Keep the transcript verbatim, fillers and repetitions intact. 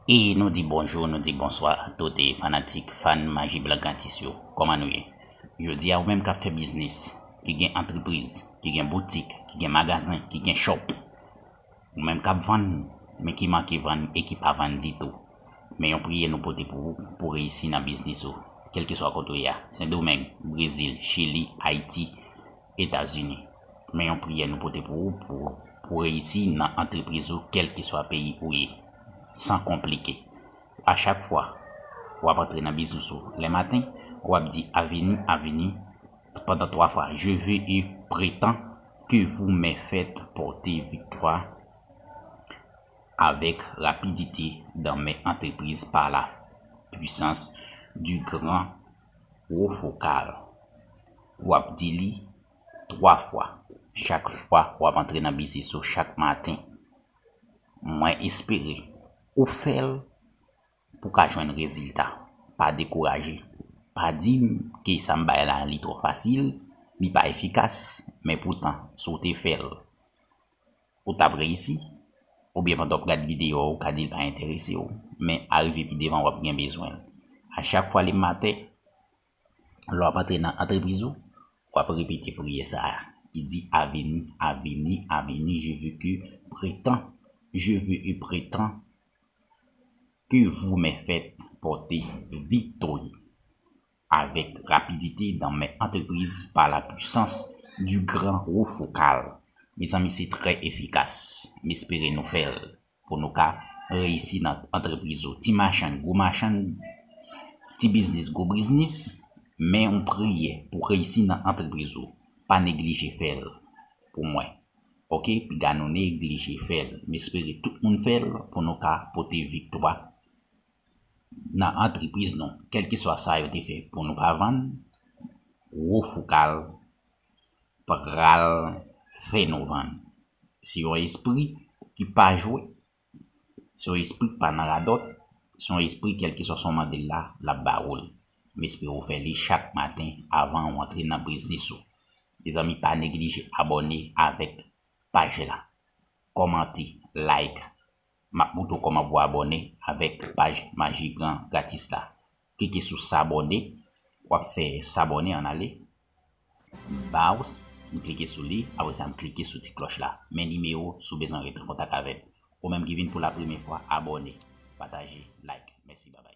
E nou di bonjou, nou di bonswa a tout fanatik, fan Maji Blan Gratis yo. Kòman nou ye? Jodi a, ou menm k ap fè biznis, ki gen antrepriz, ki gen boutik, ki gen magazen, ki gen shop. Ou menm k ap vann, men ki manke vann e ki pa vann ditou. Men yon priyè nou pote pou ou, pou reyisi nan biznis ou, kèlkeswa kote w ye a, Sendomeng, Brezil, Chili, Ayiti, Etazini. Men yon priyè nou pote pou ou, pou, pou reyisi nan antrepriz ou, kèlkeswa peyi ou ye, san konplike. A chak fwa w ap antre nan biznis ou lè maten, w ap di avini, avini, pandan twa fwa, je veux et prétends que vous me faites porter victoire avec rapidité dans mes entreprises par la puissance du grand Rofokal. W ap di li twa fwa. Chak fwa w ap antre nan biznis ou chak maten. Mwen espere ou fè l pou ka jwenn rezilta. Pa dekouraje. Pa di m ke sa m bay la li twò fasil, li pa efikas, men poutan, si w te fè l, ou t ap reyisi. Oubyen pandan w ap gad videyo a, ou ka di l pa enterese w, men arive pi devan w ap gen bezwen l. A chak fwa le maten, lè w ap antre nan antrepriz ou, w ap repete priyè sa a ki di avini, avini, avini, je veux que prétends, je veux et prétends que vous me faites porter victoire avec rapidité dans mes entreprises par la puissance du grand Rofokal. Mezanmi, se trè efikas. M espere nou fè l pou nou ka reyisi nan antrepriz ou. Ti machann, gwo machann, ti biznis, gwo biznis, men yon priyè pou reyisi nan antrepriz ou. Pa neglije fè l pou mwen. Oke, piga nou neglije fè l. M espere tout moun fè l pou nou ka pote viktwa nan antrepriz nou. Kèlkeswa sa yo te fè pou nou pa vann, Rofokal pral fè nou vann. Se yon espri ki pa jwe, se yon espri ki pa nan radòt, se yon espri kèlkeswa sa w mande l la, l ap ba ou l. M espere w fè li chak maten avan w antre nan biznis ou. Mezanmi, pa neglije abòne avèk paj la. Kòmante, like. M ap montre w kòman pou w abòne avèk paj Maji Blan Gratis la. Klike sou s'abonner. W ap fè s'abonner, ann ale. Baos, m klike sou li. Apre sa, m klike sou ti klòch la. Men nimewo si w bezwen rete an kontak avè m. Ou menm ki vin pou la premyè fwa, abòne, pataje, like. Mèsi, babay.